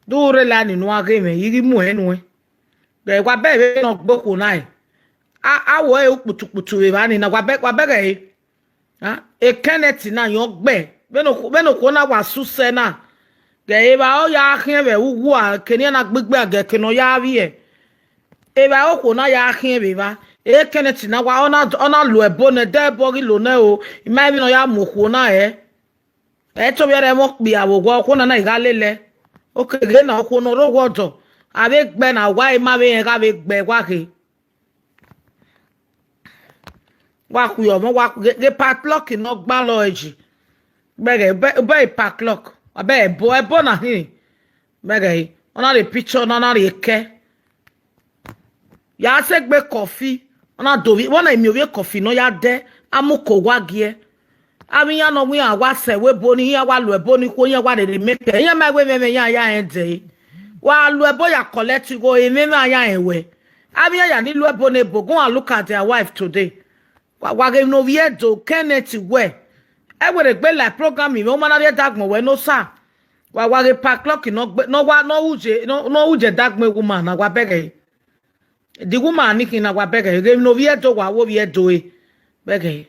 Dure la ni no age me iri mu enwe. Ge wa be be no gboko na e. A awo e putuputu e ba ni na wa be ge. Ha e Kenneth na yan gbe. Be no ko na wa suse na. Ge e ba o ya ahien be ugwu a keni na gbegbe age keno ya ri e. E ba o ko na ya ahien be ba. E Kenneth na wa ona lo ebo ne de bo ri lo na o. Ima bi no ya mu ko na e. E to bi re mo pi awo gwo ko na na iga lele. Okay, ge na ko no ro wodo. Abe gbe na wa e ma be yen ka be gbe wa ke. Wa ku yo mo wa ge padlock no gba lo eji. Gbege be padlock. Abe ebo ebo na hin. Gbege ona le picture na na le ke. Ya se gbe coffee. Ona do wona emi owie coffee no ya de amuko wa gie. Ami ya no wi awa se we bo ni ya wa lo ebo ni ko ya wa le make. Ya ma we me ya ya en de. Wa lo ebo ya collect go e me ma ya enwe. Ami ya ni lo ebo ne bo go and look at their wife today. Wa ge no wie do Kenneth we. E we gbe like program mi o ma na re dagbon we no sa. Wa ge pa clock no no wa no uje no uje dagbon woman na wa bege. The woman ni kin na wa bege. Ge no wie do wa wo wie do e. Bege.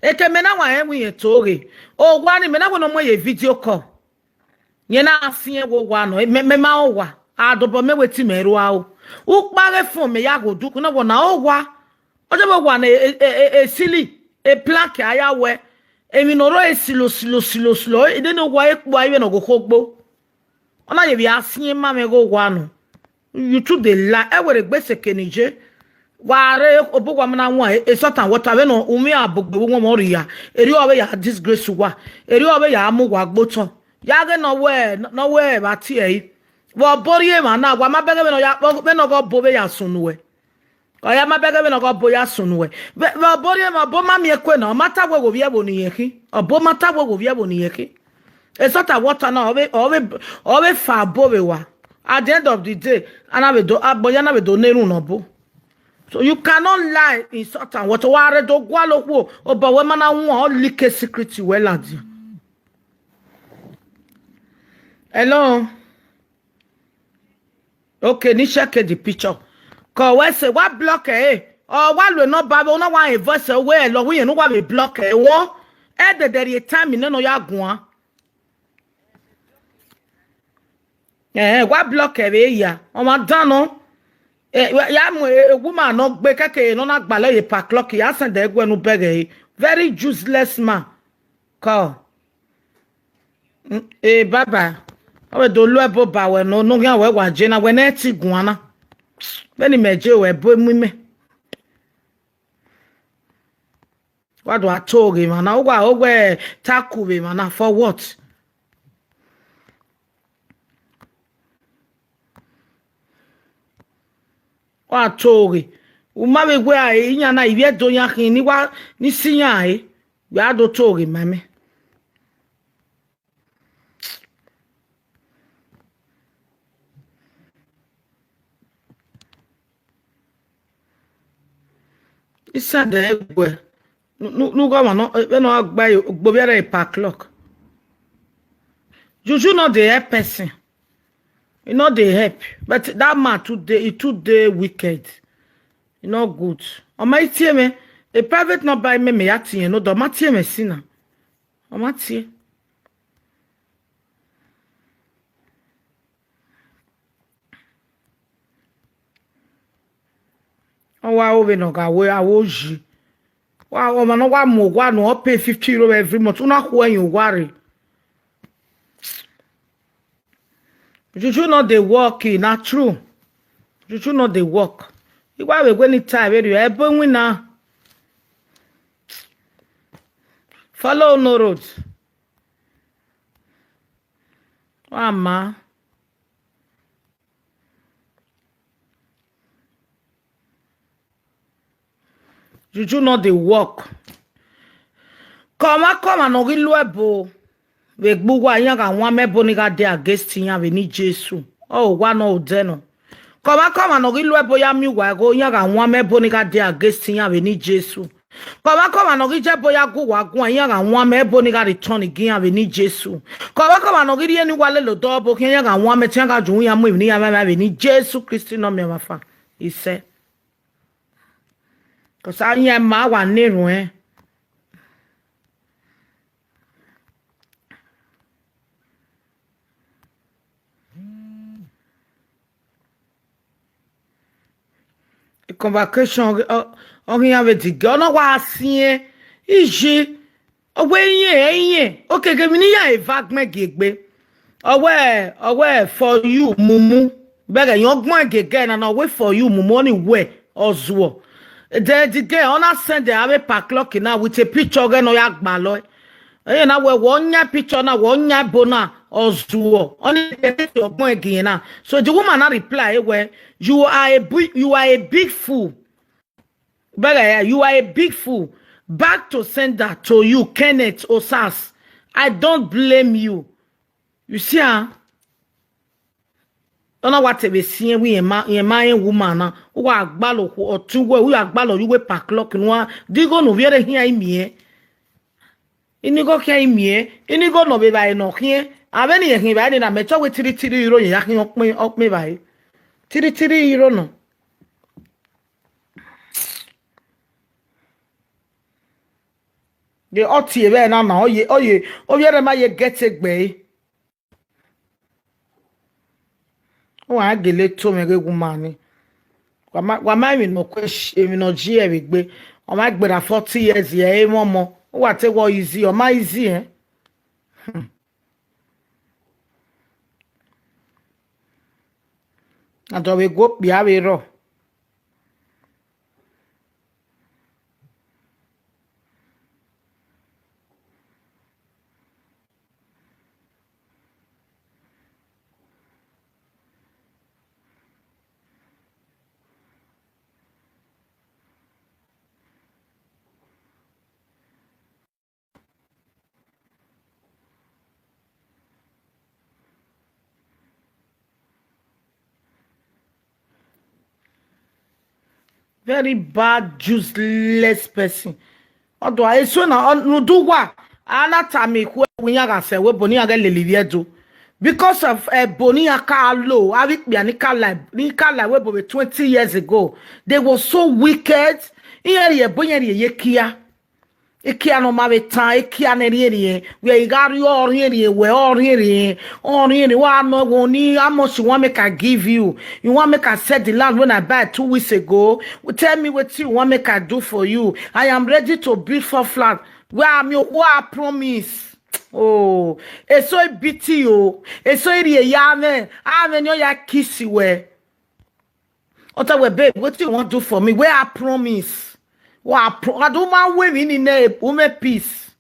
Eke me na wa enwi e tore. O wa ni me na wo no mo ye video call. Ye na afie wo wa no me ma o wa. Adobo me weti me ru a o. U pare fun me ya go duku na wo na o wa. Ojo bo wa na e sili e plank aya we. Emi no ro e silo silo silo silo. E de no wa e po aye no go kogbo. Ona ye bi afie ma me go wa no. You too dey lie. E were gbese kenije. Wa re obogwa na nwa e sort and water we no umi abogbe wo mo ri ya. Eri o we ya disgrace wa. Eri o we ya amu wa gboto. Ya ge no we no we ba ti e. Wo bori e ma na wa ma bege we no ya we no go bo we ya sunu we. Oya ma bege we no go bo ya sunu we. Wo bori e ma bo ma mi ekwe na o mata we wo bi e bo ni ye ki. O bo mata we wo bi e bo ni ye ki. E sort and water na o we fa bo we wa. At the end of the day, ana we do aboya na we do nerun no bo. So you cannot lie in salt and water. Wa re do gwa lo wo oba we mana won o leak secret well and. Hello. Okay, ni check the picture. Ko we say wa block eh. O wa lo no ba we no wa invoice we lo we no wa be block eh won. E de de time no no ya gun a. Eh wa block eh be ya. O ma dan no. Ya mu woman no gbe keke no na gbale ye pa clock ya send egwe nu bere. Very useless man. Call. Eh baba. O do lo ebo ba we no no ya we wa je na we na ti gun ana. Be ni meje we bo mu me. Wa do atore man na wa o we taku be man na for what? Wa tore. Uma be gwe aye inya na ibi edo yan kin ni wa ni siyan aye. We ado tore mame. Isa de egwe. Nu go ma no e no agba gbo bi ara pa clock. Juju no dey help person. E no dey help. But that man today, he too dey wicked. E no good. Oma itie me, a private number me me ya tie no do ma tie me sina. Oma tie. Owa o be no ga we awo ji. Wa o ma no wa mu wa no pay 50 euro every month. Una ko enyin wa re. Juju no dey work, na true. Juju no dey work. Igwa we go ni time area ebo win na. Follow no road. Wa ma. Juju no dey work. Come and no lo ebo. We gbogbo ayan ka won mebo ni ka dey against yan we ni Jesu. Oh wa no ode no. Come and no lo ebo ya mi wa go yan ka won mebo ni ka dey against yan we ni Jesu. Kọba kọba no gije boya gu wa gu anya ga nwa me bo ni ga return again ave ni Jesu. Kọba kọba no giri eni wale lo do bo kenya ga nwa me tia ga ju ya mu ni ya ma ave ni Jesu Kristi no me wa fa. Ise. Cause anya ma wa nirun eh. Convocation orin ave di ge ona wa sin ije owe yin eyin o keke mi ni ya evagme gegbe owe owe for you mumu bere yan gbon gege na na we for you mumu oni we ozuo de di ge ona send ave pa clock na with a picture ge no ya gba lo e na we wo nya picture na wo nya bona ozuo oni de ogbon egi na. So the woman na reply we you are a big fool. But you are a big fool. Back to sender to you, Kenneth Osas. I don't blame you. You see, huh? Don't know what they see. We a woman. Who are gbalo or two we are gbalo you we pack lock no. Digo no viere here imie. Inigo kia imie. Inigo no be by no here. Aveni here by na mecho we 3 euro ya hin okme by. 3 euro no. The oti ebe na na oye oye obiere ma ye get egbe. O wa gele to me ge woman wa ma mi no kwe mi no ji e gbe. O ma gbera 40 years ye e momo. O wa te wo easy o ma easy eh. Ado we go bia we ro. Very bad, useless person. Although I so na no do wa ala tami ku we ya ga se we boni aga lele do. Because of boni aka lo abi pia ni kala we bo 20 years ago. They were so wicked. Iyeri e bo ye kia. Ekia no ma betan ekia na ri we gari ori we ori ori wa no woni how much you want make I give you? You want make I sell the land when I buy 2 weeks ago? Tell me what you want make I do for you. I am ready to build 4 flat. Where am you? What I promise? Oh, eso biti o. Eso ri ya me. Ame no ya kiss we. Ota we babe, what you want do for me? Where I promise? Wa I do my way in a woman peace.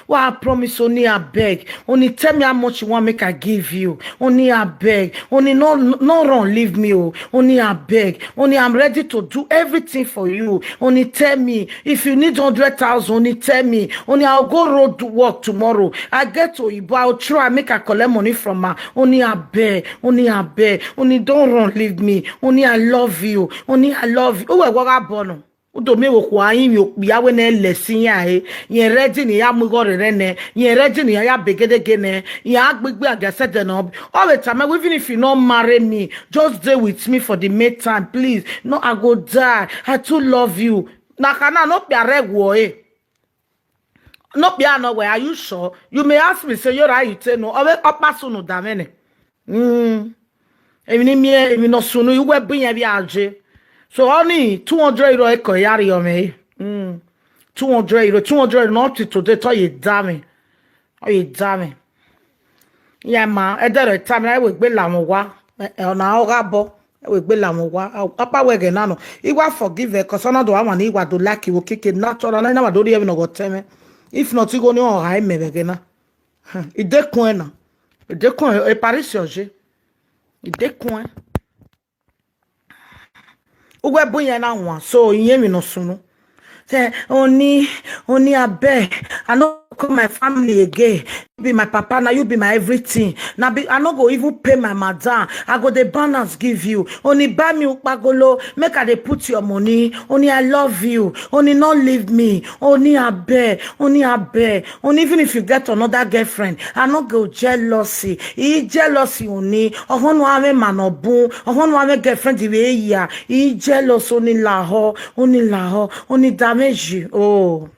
Well, I promise only I beg. Only tell me how much you want make I give you. Only I beg. Only no run leave me. Oh. Only I beg. Only I'm ready to do everything for you. Only tell me if you need 100,000. Only tell me. Only I'll go road to work tomorrow. I get to Ibo. I'll try make I collect money from her. Only I beg. Only I beg. Only don't run leave me. Only I love you. Only I love you. Oh, what I born. Udo me wo kwa yin mi ya we na lesin ya e yen ready ni ya mu go rere ne yen ready ni ya begedege ne yen agbegbe agese de no all the time. Even if you not marry me, just stay with me for the main time, please. No, I go die. I too love you. Na kana no be wo e no be no way. Are you sure? You may ask me say you right you say no obe opasu no da mene emi ni mi emi no sunu iwe bi yen bi aje. So only 200 euro eko yari ome. 200 euro, 200 not to today to ye dame. O ye dame. Yeah ma, e dere time na we gbe lawon wa. Ona o ga bo. E we gbe lawon wa. Papa we ge na no. Iwa forgive e cause ona do wa ni iwa do like wo keke natural na na do ri e no go teme. If not you go ni o ha me be na. Idekun e na. Idekun e Paris oje. Idekun e. Uwe bunye na nwa so iye mi no sunu. Say oni oni abeg I no Call my family again. You be my papa now, you be my everything. Now be, I no go even pay my madam. I go the balance give you. Only buy me ukpagolo, make I dey put your money. Only I love you. Only not leave me. Only I bear. Only I bear. Only even if you get another girlfriend, I no go jealousy. E jealousy only. Ohono ave manobun. Ohono ave girlfriend the way ya. E jealous only laho. Only laho. Only damage you. Oh.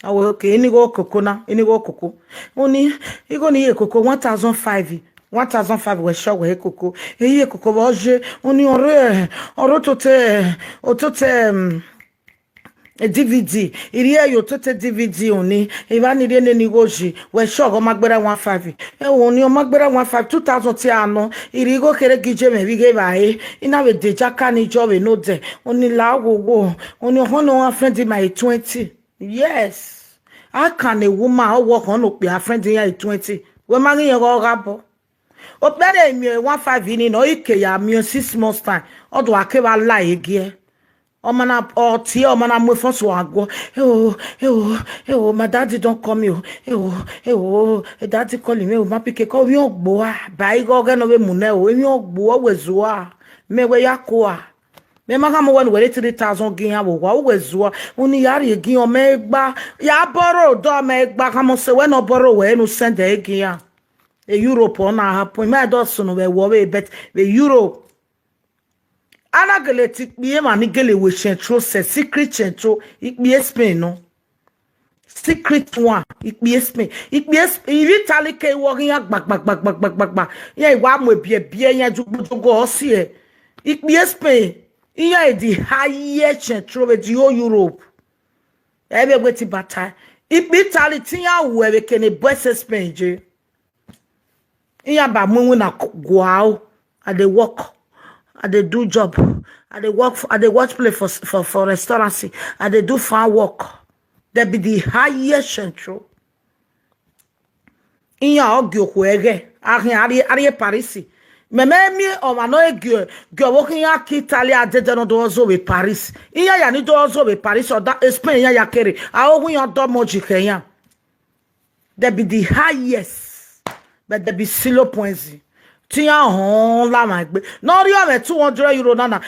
Awo okay, inigo koko na, inigo koko. Oni, igo ni koko 1005. 1005 we sure we koko. Eyi koko bo je, oni ore, oro tote, otote DVD. Iri eyo tote DVD oni. Iba ni ri ene ni goji. We sure go magbera 15. E oni o magbera 15 2000 ti ano. Iri go kere gije me bi ge ba e. Ina we deja ka ni jo we no de. Oni la wo. Oni hono wa friend my 20. Yes. How can a woman work on up her friend in 20? We marry your rabo. Opere mi 15 ni no ike ya mi 6 months time. Odo akewa la ege. O mana o ti o mana mo fon so agwo. Eh oh, eh oh, my daddy don't come you. Eh oh, daddy call me, ma pike ko mi ogbo a. Ba igo ge no we mu na o, mi ogbo o wezo a. Me we ya ko a. Me ma kama wen were 3000 gin awo wa wezo. Oni yari gin o me gba. Ya borrow do me gba kama se we no borrow we no send e gin ya. E Europe on a happen. Me do so no we wo we bet we Europe. Ana gele ti pie ma ni gele we centro se secret centro ipie Spain no. Secret one ipie Spain. Ipie Italy ke wo rin agba gba gba gba gba gba. Yen iwa mo bie bie yen jugbo o si e. Ipie Spain. Iya e the highest centro we the whole Europe. Ebe gbe ti bata. Ipi Italy ti ya wo e kene bese Spain je. Iya ba mu na guao. I dey work. I dey do job. I dey work for, I dey watch play for restaurant. I dey do farm work. They be the highest central. Iya ogi okwu ege. Ahin ari Paris. Meme mi o ma no egi gyo wo kin ya ki Italy adede no do ozo we Paris. Iya ya ni do ozo we Paris or that Spain ya ya kere. A ogun yan do moji kenya. They be the highest. But they be silo points. Ti ya hon la ma gbe. No ri o me 200 euro nana.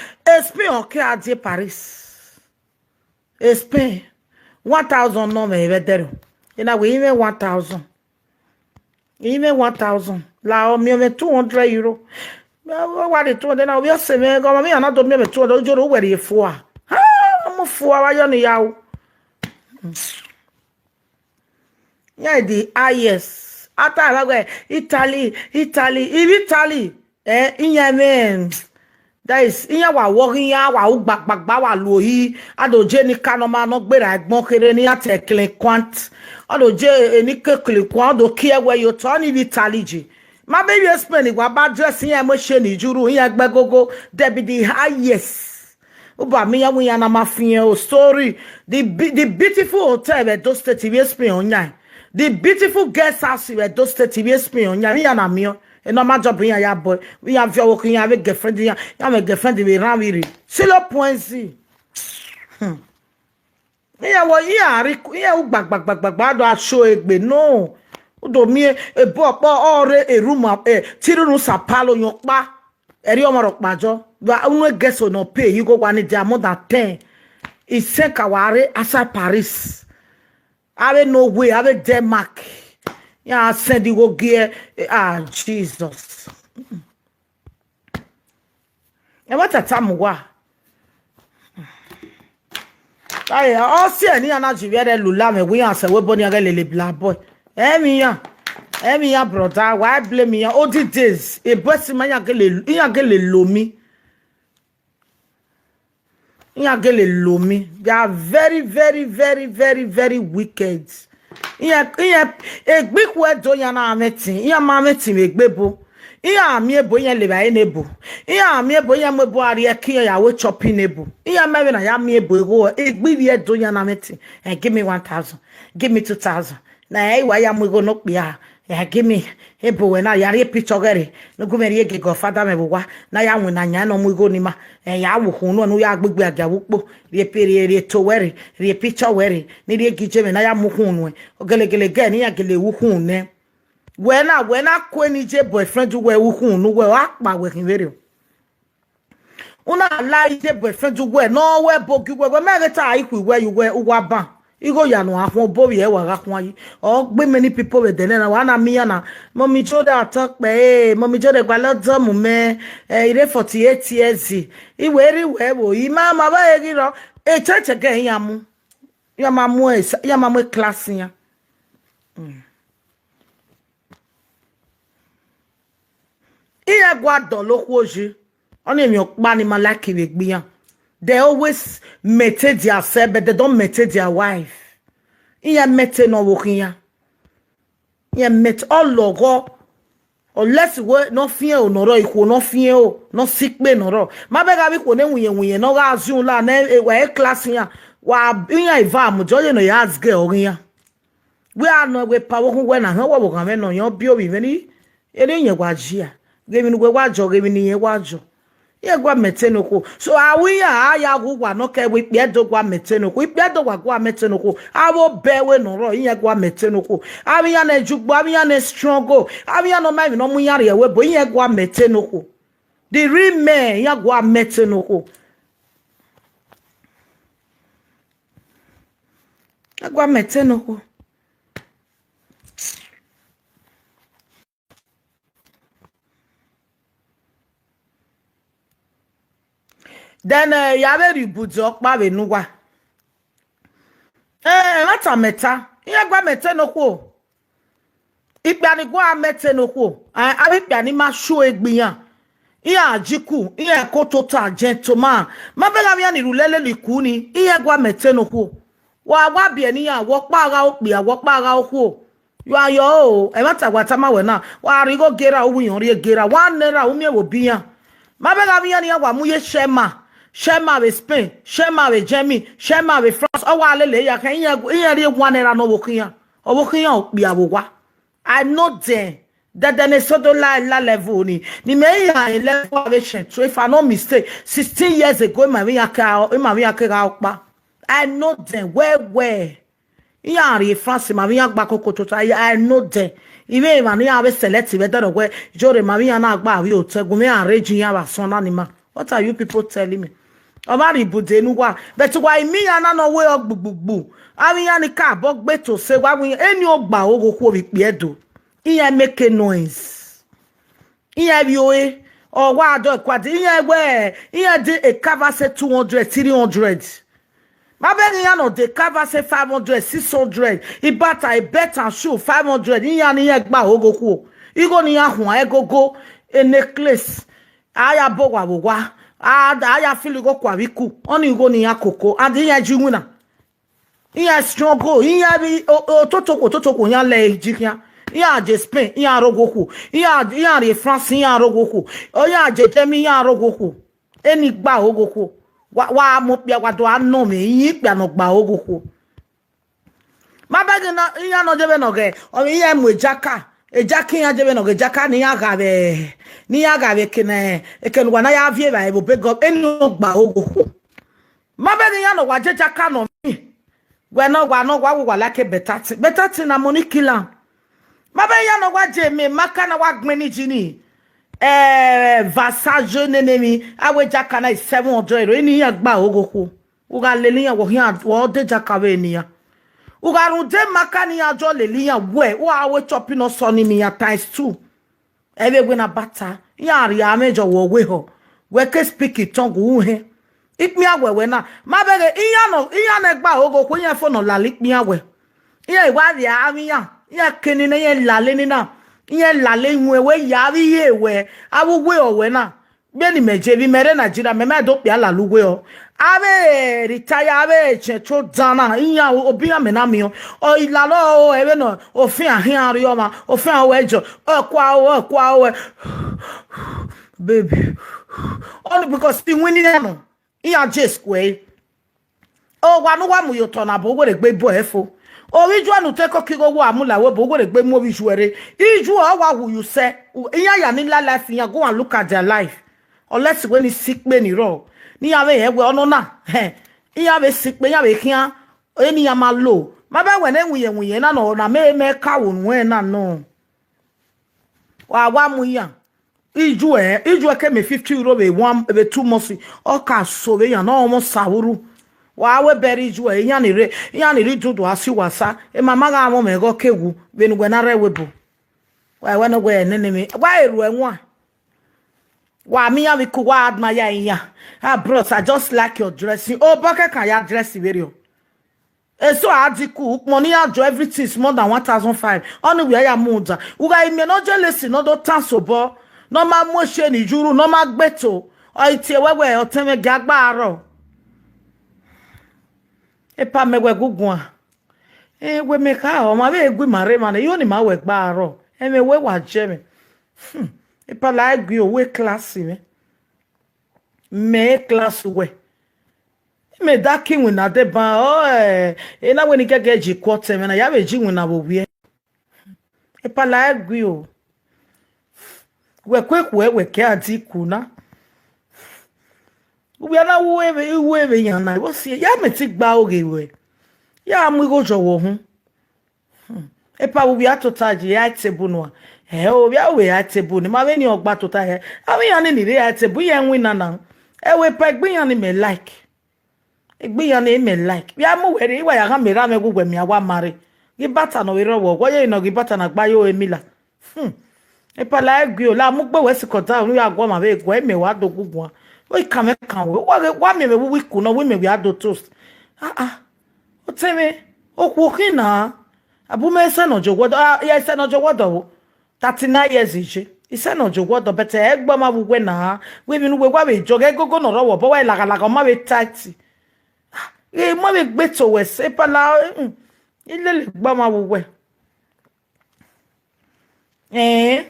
Spain o ke ade Paris. Spain 1000 no me be dero. Ina we ime 1000. Ime 1000. La o mi me 200 euro. Wa de 200 na obi ose me go mi ana do mi me 200 ojoro were efo a. Ha mo fo wa yo ni yawo. Yeah, the highest. Ata agwe Italy, Italy. Eh, inya men. That is inya wa wo inya wa u gbagbagba wa lo yi. Adoje ni kanu ma no gbera egbon kere ni atekle quant. Adoje eni kekle quant do ki ewe yo to ni Italy ji. Ma baby explain wa ba dress inya mo se ni juru inya gbe gogo. There be the highest. Uba mi ya wi ya na ma fi o story. The beautiful hotel we do state we explain onya. The beautiful guest house we do state we explain onya. Mi ya na mi o. E no ma job ya boy. We have your work ya we girlfriend ya. Ya me girlfriend we ran we. Silo points. Ya wo ya ri ya u gbagbagbagbagba do aso egbe no. O do mi e bo po ore eruma e tirunu sapalo yan pa. Eri omo ro pajo. Ba unwe guest no pay you go one day more than 10. Ise kaware asa Paris. Ave Norway, ave Denmark. Ya send you go gear. Ah, Jesus. E what a time wa. Aye, o si eni ana jiviere lula me we anse we boni aga lele bla boy. E mi ya brother, why blame me? All the days, e boss ma ya gele lomi. Ya gele lomi. They are very very very very very wicked. Iya egbe ku edo ya na ametin. Iya ma ametin egbe bo. Iya ami ebo iya le ba enebo. Iya ami ebo iya mebo ari e ki ya we chopping ebo. Iya mewe na ya mi ebo ego egbe bi edo ya na ametin. Eh, give me 1000. Give me 2000. Na e wa ya mu go no pia. Ya give ebo we na yari picture gere no gumeri ege godfather me wa na ya nwe na nya no mu igo ni ma e ya wo hu no no ya gbegbe aga wukpo rie pere rie to were rie picture were ni rie gije me na ya mu hu nu ogelegele ge ni ya gele wu hu ne we na ko ni je boyfriend we wu hu nu we wa pa we kin were una la ije boyfriend we no we bogi we we me ta iku we you we uwa ban igo ya no ahun bo ye wa ga kun ayi o gbe many people we dene na wa na mi ya na mummy jode atokpe e mummy jode gba lodo mu me e ire 48 years iwe ri we wo i ma ma ba e ri ro e church ge ya mu ya ma mu e ya ma mu class ya iye gwa do lo ku oji oni emi opa ni ma like we gbiyan. They always mete their self, but they don't mete their wife. Iya mete no wokinya. Iya mete all logo. Unless we no fear o noro iku no fear o no sick be noro. Ma be ga bi ko ne wuye wuye no ga azun la na e we class ya. Wa iya iva amujo ye no ya ask girl orin We are no we pa wo we na han wo wo kan me no yan bi obi me ni ere yen wa ji a. Ge mi nu we wa jo ge mi ni yen wa jo. Ye gwa metenoko. So awiya aya gwa no ke we piedo gwa metenoko. Ipiedo gwa gwa metenoko. Awo bewe no ro ye gwa metenoko. Awiya na ejugbo, awiya na strong. Awiya no mai no mu yare we bo ye gwa metenoko. The real men ye gwa metenoko. Ye gwa metenoko. Then ya be ribuzi okpa we nuwa. Eh mata meta. Iye gwa mete nokwo. Ipe ani gwa mete nokwo. Abi pe ani ma sho egbiyan. Iye ajiku, iye ko total gentleman. Ma be la mi rulele liku ni. Iye gwa mete nokwo. Wa wa bi eni ya wo pa ara o pe wo pa ara o kwo. Yo ayo o, e mata gwa ta ma we na. Wa ri go gera owu yan ri gera. Wa naira o mi e wo biyan. Ma be la mi ani ya wa mu ye shema. Shema with Spain, Shema with Germany, Shema with France. Oh, alele ya kan iye ri one naira no wokiyan. O wokiyan o pe awo wa. I know them. That then is so la la level ni. Ni me ya level of so if I no mistake, 16 years ago ma wi aka ma wi aka opa. I know them well. Iya ri France ma wi agba koko to I know them. Iwe ma ni ave select we do we jore ma wi na agba wi otegun me arrange yan wa son na ni ma. What are you people telling me? Ọba ribude nuwa but why mi ya na no we ogbugbu awi ya ni ka bo gbe to se wa wi eni ogba ogo ku obi pe edo iye make noise iye bi oe o wa ado kwade iye we iye de e cover say 200 300 ma be ni ya no de cover say 500 600 ibata e better shoe 500 iye ni ye gba ogo ku igo ni ya hun egogo e necklace aya bo wa bo wa aya feel go kwa wiku oni go ni akoko and iya ji nwuna iya strong go iya bi ototoko ototoko yan le ji kian iya je Spain iya arogoku iya iya re France iya arogoku oya je Germany iya arogoku eni gba ogoku wa wa mo pia wa do anu mi yin pia no gba ogoku ma ba gi na iya no jebe no ge o iya mu ejaka ejaka ya jebe no ge ejaka ni ya gabe ni ya gabe kene ekenu wa na ya vie ba e bo go eni gba ogoku ma be ni ya no wa jeja ka no mi we no wa no wa wa like better thing better thing na money killer ma be ya no wa je me maka na wa gbin ni jini Versace nene mi awe jaka na 700 eni ya gba ogoku u ga le ni ya wo hin wo de jaka we ni ya ugarunde maka ni ajo leli ya we o awe chopping no so ni mi ya times 2 ebe gbe na bata ya ri amejo wo we ho we ke speak it tongue hu he ikmi awewe na ma bere iya no iya na gba ogo ko yan fo no lali pin awe iya iwa ri ami ya iya keni na yan lale ni na iya lale nwe we ya ri ye we awuwe owe na gbe ni meje bi mere Nigeria me ma do pia laluwe o abe retire abe che to dana iya obi ame na mi o ilalo o ebe no ofin ahin ari o ma ofin awo ejo o kwa o kwa o baby only because the winning no iya je square o wa no wa mu yo to na bo we gbe bo efo Oriju anu te ko kiro wo amula we bo go le gbe mo biju ere. Iju o wa wu you say. Iya ya ni la life yan go and look at their life. Unless when ni sick me ni ro. Ni ya we e we ono na. He. Iya we sick me ya we kian. Eni ya ma lo. Ma ba we na nwuye nwuye na no na me me ka wo nu e na no. Wa wa mu yan. Iju e iju e ke me €50 be 1 be 2 months. O ka so we yan na o mo sawuru. Wa we beri ju e yan ni re yan ni ri dudu asi wasa e mama ga mo me go kewu be nu gwe na re webo wa we no gwe nene mi wa eru enwa wa mi ya mi ku wa admire yan. Ah bros, I just like your dressing. Oh bucket can ya dress very o e so adiku money ajo everything is more than 1,500. Oni we ya mu da uga ime no jealousy no do tanso bo no ma mo se ni juru no ma gbeto o iti wewe o teme ga gba aro. Epa mewe gugun a. E we me ka o ma be egwi mare ma na yo ni ma we gba aro. E me we wa je me. Epa la egwi o we class me. Me class we. Me da kin we na de ba o e e na we ni gege ji kwota me na ya be ji we na bo wi. Epa la egwi o. We kweku e we ke ati ku na. We na wo ebe yan na wo si ya me ti gba oge we ya mu go jowo hun. Epa wo bia tota ji ya tebu no e o bia we ya tebu ni ma we ni ogba tota he awi yan ni re ya tebu ye nwin na na e we pa gbiyan ni me like gbiyan ni me like bia mu we ri wa ya ha me ra me gugwe mi awa mare gi bata no we ro wo go ye no gi bata na gba yo emila. Epa la egwi o la mu gbe we si kota onu ya gwo ma be gwo e me wa do gugun. We come come we wa me we ku no we me we ado toast. Ah ah. O temi o ku kina. Abu me se no jowo ah ya se no jowo do. 39 years ije. Ise no jowo do bete egbo ma wugwe na. We bi nu we wa we joge gogo no rowo bo wa lagalaga ma we 30. E ma we gbe to we se pa la ile le gbo ma wugwe. Eh.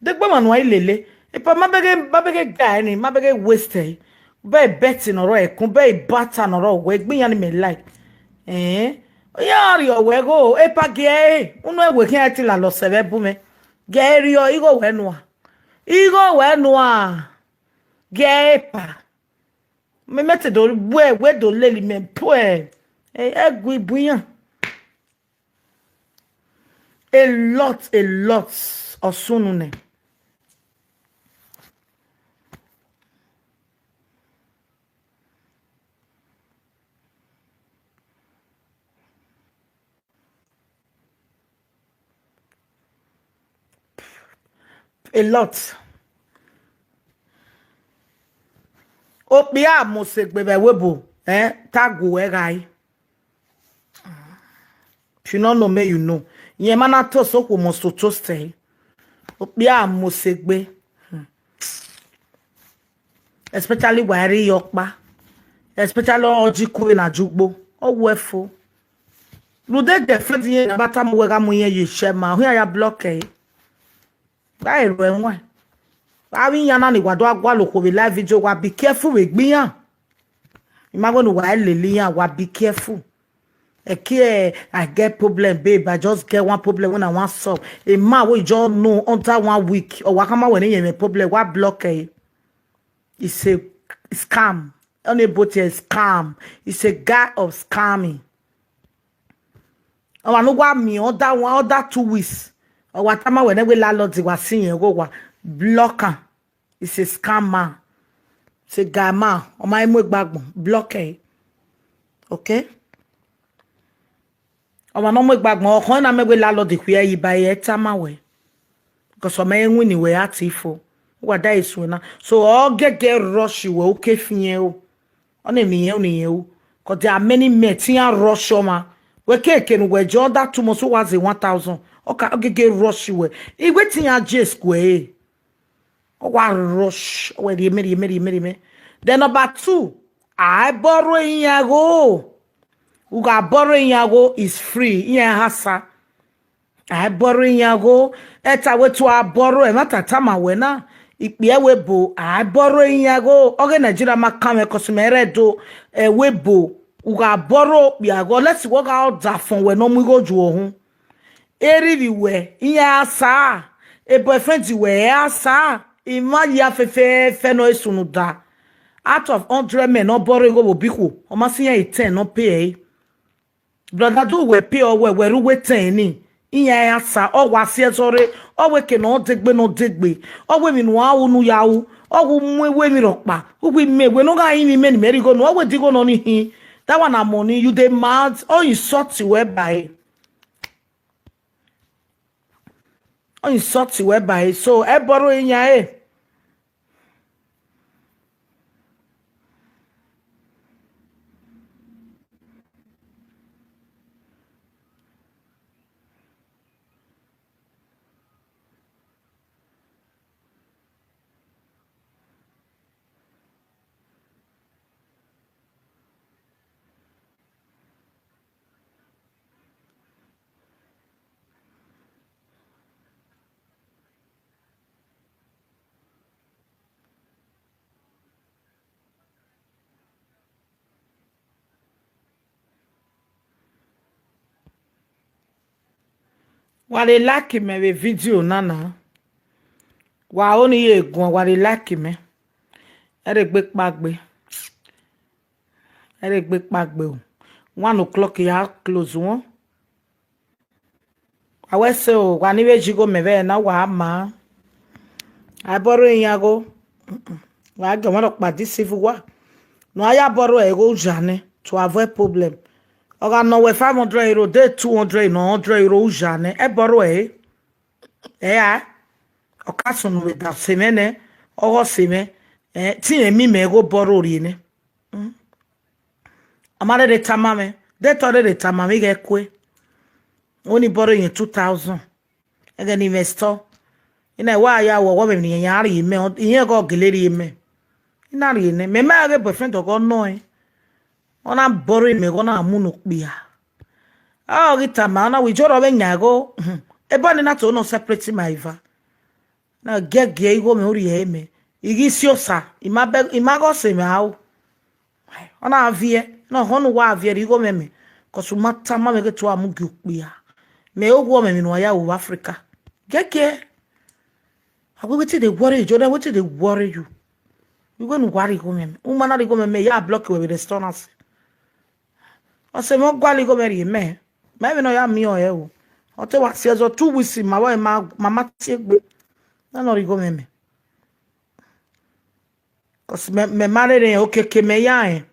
De gbo ma no ilele. Ipa mabege guy ni mabege waste be betting oro ekun be bata noro we gbiyan ni me like eh ya ri owe go epa ge unu ewe kin ati la lo sebe bu me ge ri o igo we nu a igo we nu a ge epa me mete do we we do leli me pu e egui buyan a lot osunu ne. A lot. Opia mose gbebe webo eh tagu e gai. If you no know me you know. Ye mana to so ko must to stay. Opia mose gbe. Especially wari yokpa. Especially oji ku na jugbo. O wo efo. Lude de friend ye bata mo we ga mo ye ye shema. Hu ya block e. Ba ero enwa. Awi yan na ni wado agwa loko we live video wa be careful we gbiyan. Ima go no wa lele yan wa be careful. Eke I get problem babe, I just get one problem when I want solve. A man we just know under 1 week or wa kama we ni yen problem wa block e. It's a scam. Only both a scam. It's a guy of scamming. O wa no wa mi under 1 under 2 weeks. O wa tama we ne we landlord wa sin yen go wa block am. It's a scammer. It's a guy man. O ma emu gbagbon block e. Okay? O ma no mu gbagbon o kan na me we landlord ku e ba e tama we. Because o ma enwi ni we atifo. Wa da isu na. So o gege rush we o ke fiyen o. O na mi yen o ni yen o. Because there are many men ti an rush o ma. We keke nu we jo that 2 months was 1,000. Oka ogege rush we. Igwe ti yan J square. O wa rush we ri me ri me ri me. Then number 2, I borrow in go. Uga borrow in go is free. Yen hasa. I borrow in go. Eta we to a borrow e mata tama we na. Ipe we bo I borrow in go. Oge Nigeria ma kan me customer do e we bo. Uga bọrọ okpi ago lesi woga ọda fọn we no mu go ju ohun. Eriri we iye asa. E boyfriend we asa. Ima ya fefe fe no esunu da. Out of 100 men no borrow go biku. O ma sin 10 no pay. Brother do we pay o we we ru we 10 ni. Iye asa o wa si ezore o we ke no degbe no degbe. O we mi nu awu nu yawu. O wu mu we mi ropa. Ugwi me we no ga yin mi me ni go no o we digo no ni hin. That one na money you dey mad or insult you whereby. Or insult you whereby. So e borrow in ya eh. Wa dey like me we video nana. Wa oni ye egun wa dey like me. Ere gbe pagbe. Ere gbe pagbe o. 1 o'clock ya close one. Awe se o wa ni we jigo me ve na wa ma. I borrow yin go. Wa ge won pa di civil wa. No aya borrow e go jane to avoid problem. Oga no we 500 euro dey 200 no 100 euro jane e borrow e. E a okasun we da semene ogo seme e ti emi me go borrow ri ni. Amare de tamame de tore de tamame ge kwe. Oni borrow yin 2000. E ge ni investor. Ina wa ya wo wo me ni yan ri me iyen go gele ri me. Ina ri ni me ma ge boyfriend go no e. Ona borrow me go na mu no pia. Ah gita ma na we joro be nya go. E ba ni na to no separate my iva. Na gege igo me ori e me. Igi si osa, ima be ima go se me awo. Ona avie, na honu wa avie igo me me. Kosu mata ma me ge to amu gi pia. Me owo me mi no ya wo Africa. Gege. Agwe wetin dey worry you, Jordan, wetin dey worry you? You go no worry go me. Uma na go me me ya block we restaurant. O se mo gwa go me ri me. Ma mi no ya mi o e o. O te wa si ezo 2 weeks ma wa ma mama ti egbe. Na no ri go me me. Cause me me marere o keke me ya e.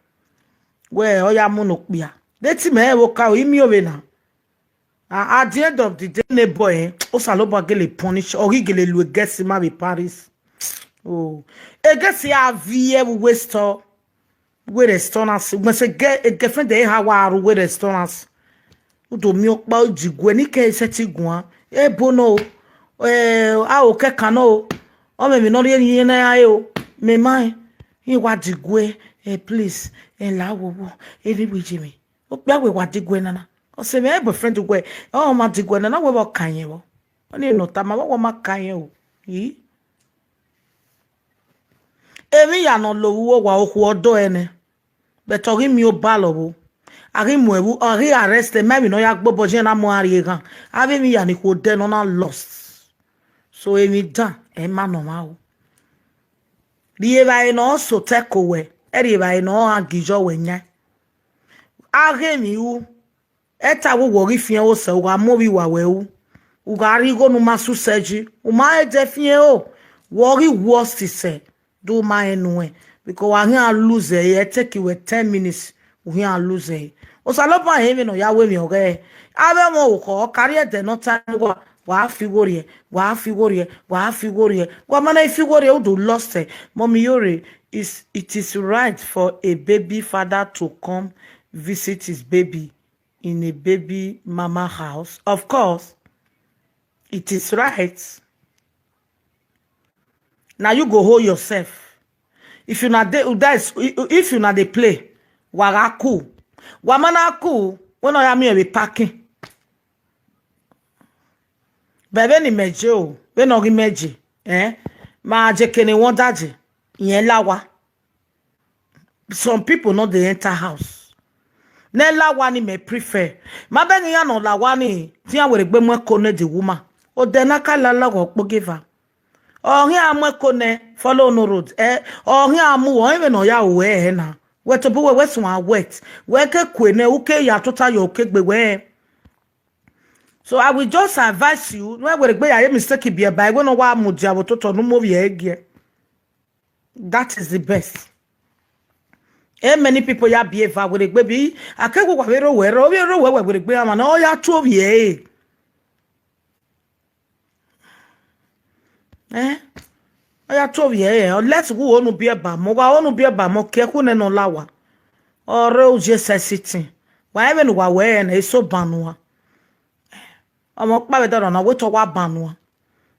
We o ya mu no pia. De ti me e wo ka o imi o we na. At the end of the day, ne boy, o saloba gele punish or gele lu gesi ma be Paris. Oh, e gesi avie we waste we restaurants. We say get a girlfriend dey ha wa aru we restaurants. Udo mi opa ojigwe ni ke se ti gun e bono e a o ke kan no o me mi no ri yin na aye o me mai yin wa digwe e please e la wo wo e ri we jimi o pe we wa digwe nana. O se me boyfriend gwe o ma digwe nana we bo kan yin wo o ni no ta ma wo ma kan yin o yi emi ya no lowo wa oku odo ene beto ri mi o ba lowo ari mu ewu ari arrest me mi no ya gbobo je na mo ari gan abi mi ya ni ko de no na lost so emi dan e ma no ma o ri e ba no so te ko we e ri ba no agijo we nya are mi wu eta wo wo ri fien o se wa mo wi wa we wu u ga ri go nu ma su seji u ma e de fien o wo ri worst se do ma enu e because wa hin lose e take you 10 minutes we hin lose e o salopa he mi no ya we mi oge abe mo ko carry e no time go wa fi wori wa fi wori wa fi wori wa mana fi wori o do lost e mommy yore is it is right for a baby father to come visit his baby in a baby mama house? Of course it is right. Now you go hold yourself. If you not dey, that's if you not dey play, wara cool. Wamana cool. When I am here be packing. Bebe ni meje o, we no ri meje, eh? Ma je kene won daje. Yen lawa. Some people not dey enter house. Ne lawa ni me prefer. Ma be ni ya no lawa ni ti ya were gbe mo ko ne the woman. O de na ka la la go po give. Ohin amu ko ne follow no road. Eh ohin amu o even no ya we e na. We to bu we sun a wet. We ke kwe ne uke ya tota yo ke gbe we. So I will just advise you, no were gbe ya mistake bi e ba we no wa mu dia wo toto no mo bi e. That is the best. E many people ya behave were gbe bi akeko kwa wero wero wero wewe were gbe ama na o ya tu obi e. Eh? O ya tu obi e. Let's go onu bi e ba mo wa onu bi e ba mo ke ku ne no lawa. Ore o je sensiti. Wa even wa we na eso banua. Omo pa be do na we to wa banua.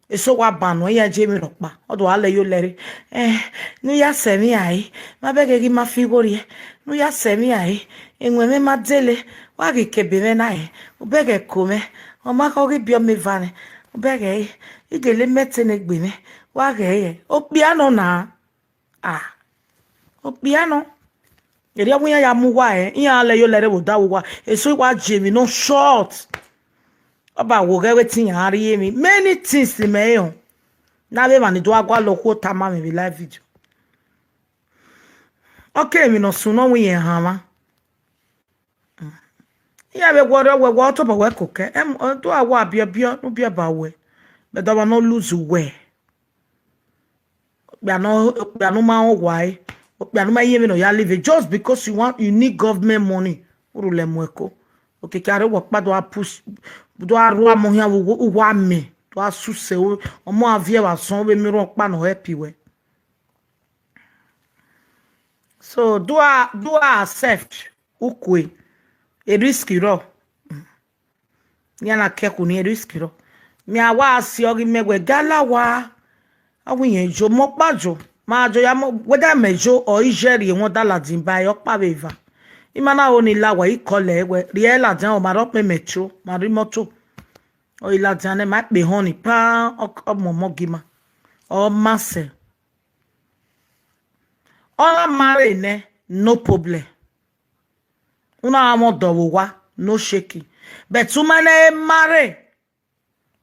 Eso wa banu ya je mi ropa odo ale yo lere eh nu ya semi ai ma be ge ma fi gori nu ya semi ai enwe me ma dele wa ge kebe me na e o be ge ko me o ma ko ge bi o me vane o be ge igele mete ne gbe me wa ge ye o piano na ah o piano eri omo ya mu wa e yan ale yo lere wo da wo wa eso wa je mi no short. Oba wo ge wetin yan ri mi many things me yo na be mani do agwa lo ko ta ma mi live video okay mi no sun no wi yen han ma ya be gwo ro we gwo to ba we ko ke em do awa bia bia no bia ba we be do ba no lose we bia no ma o wai bia no ma ye mi no ya live just because you want you need government money urule mo eko okay kare wo pa do push do aru amo hia wo wa me do asuse o omo avie wa son we mi ro pa no happy we. So do I accept ukwe e risk ro ya na ke ku ni e risk ro mi awa asi ori megwe gala wa awuyen jo mo pajo ma jo ya mo whether mejo or ijeri won dala din ba yo pa beva imana oni lawa ikole we riela jan o ma ro pe metro ma ri moto o ila jan ne ma pe hon ni pa omo mo gima o ma se ola mare ne no problem una amo do wa no shaking but umane mare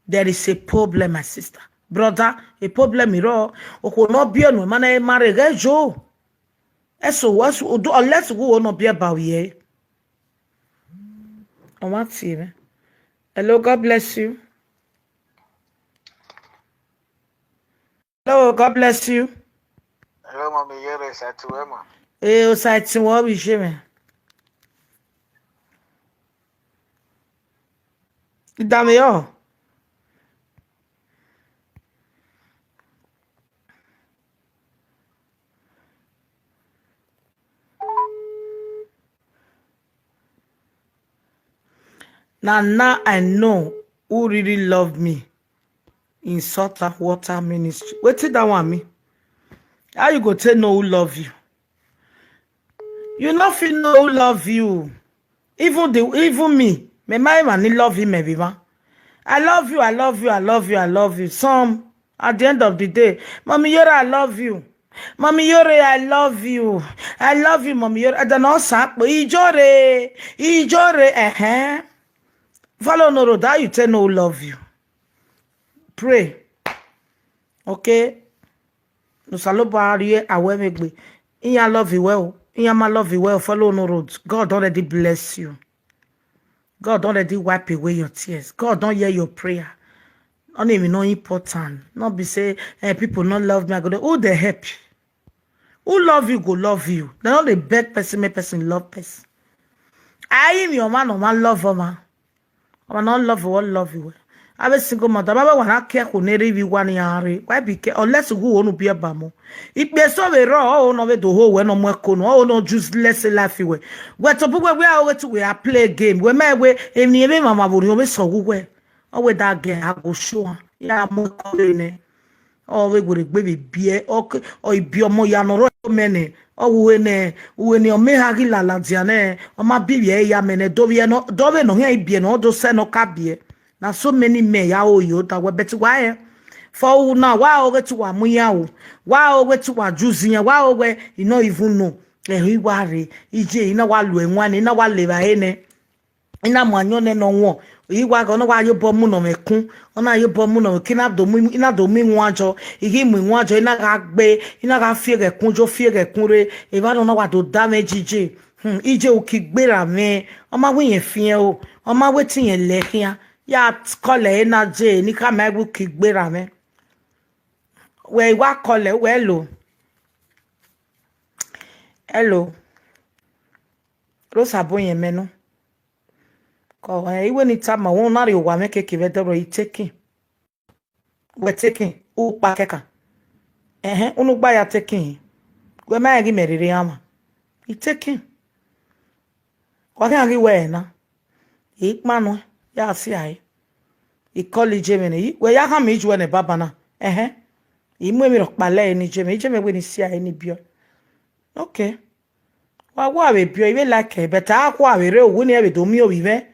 there is a problem, my sister brother, a problem iro o ko no bi onu mane mare gejo eso was do unless go no be about here. I want to. Hello, God bless you. Hello, God bless you. Hello, Mommy Yere, Satuema. Eh, o site wo bi se me. Dame yo. Now I know who really love me in Salt and Water Ministry. Wait till that one me. How you go tell know who love you? You not feel know who love you. Even me. Me my man love him maybe man. I love you, I love you, I love you, I love you. Some at the end of the day, Mommy Yore, I love you. Mommy Yore, I love you. I love you, Mommy Yore. I don't know, Ijore, Ijore, eh. Follow no road, how you tell no love you. Pray. Okay? No saloba arie awe megbe. Iya love you well. Iya ma love you well. Follow no road. God already bless you. God already wipe away your tears. God don't hear your prayer. Not even no important. Not be say people not love me. I go, who they help? Who love you go love you. They not the beg person, make person love person. I am your man or man love man. I'm not love you, love you. I'm a single mother. Baba wana care ko nere bi wani are. Why be care? Unless who wonu be abamo. It be so we raw oh no we do ho we no mo ko no oh no useless life we. We to we are we we are play game. We me we emi emi mama bori o me so we. O we that girl I go show. Ya mo ko ne. O we go gbe bi bie o o ibi omo ya no ro mene. O we ne we ni o me ha gi la la dia ne. O ma bi ye ya mene do bi no do be no he bi no do se no ka bi. Now so many men ya o yo that we bet why for now why o get wa mu ya o why o get wa juice ya why o we you no even know Ehi ware ije ina wa lu enwa ni ina wa le ba ene ina mo anyo ne no won iwa ga ona wa yo bo mu no me kun ona yo bo mu no ki na do mu ina do mi nwa jo igi mu nwa jo ina ga gbe ina ga fi re kun jo fi re kun re e ba no na wa do damage ije ije o ki gbera me o ma we yen fi o o ma we ti yen le kia ya kole ina je ni ka ma gu ki gbera me we wa kole we lo. Hello. Rosa boye menu. Ko iwe ni tama won na ri wa me keke be doro i taking. We taking u pa keka. Ehe unu gba ya taking. We ma ri meriri ama. I taking. Wa kan ri we na. I panu ya si ai. I college me ni we ya ha mi ju ne baba na. Ehe. I mu emi ro pa le ni je me. Je me we ni si ai ni bio. Okay. Wa wa we bio iwe like better akwa we re owu ni e be do mi owi me.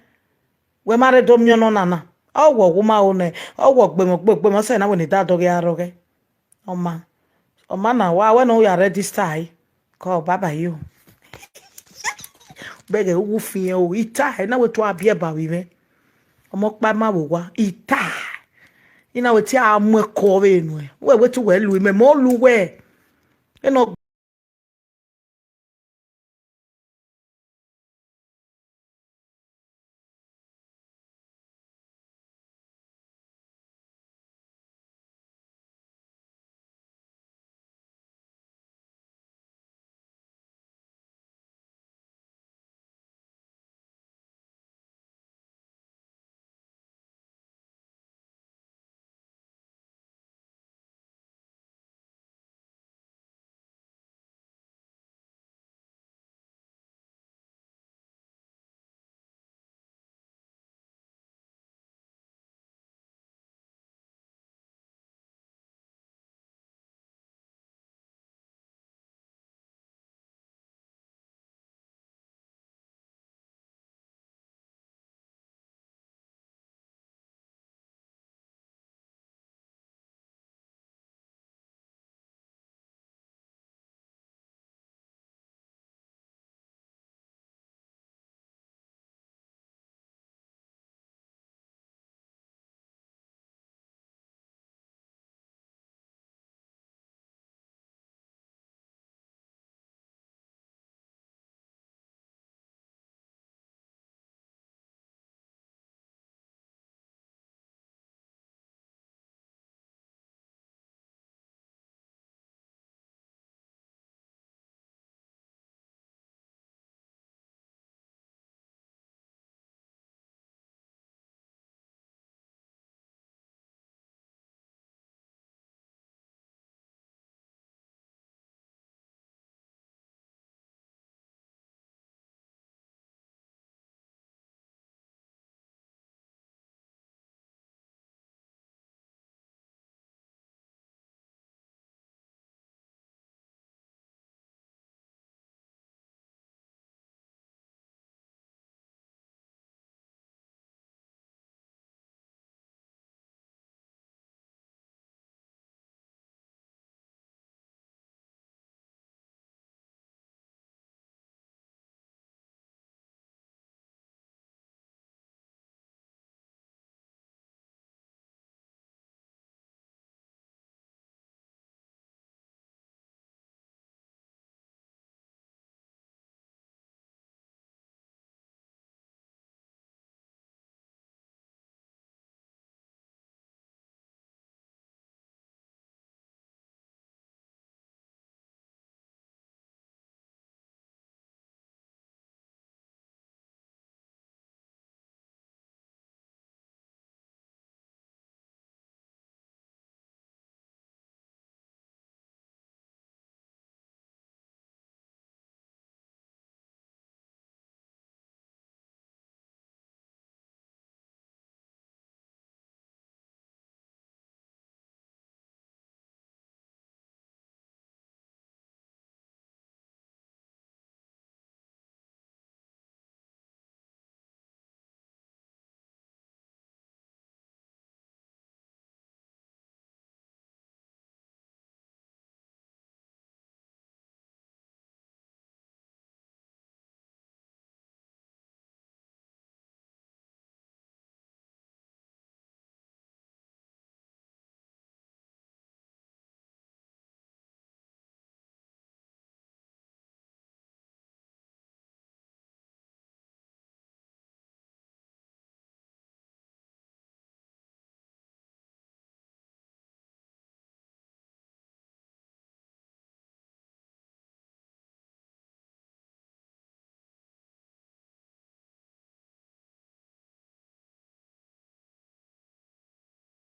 We mare do mi ono nana. Owo wo ma one. Owo gbe mo gbe mo se na we ni da do ge aro ge. Oma. Oma na wa we no ya register ai. Ko baba yo. Bege owu fi o ita e na we to abie ba wi me. Omo pa ma wo wa ita. Ina we ti amu e ko we enu e. We we ti we lu me mo lu we. E no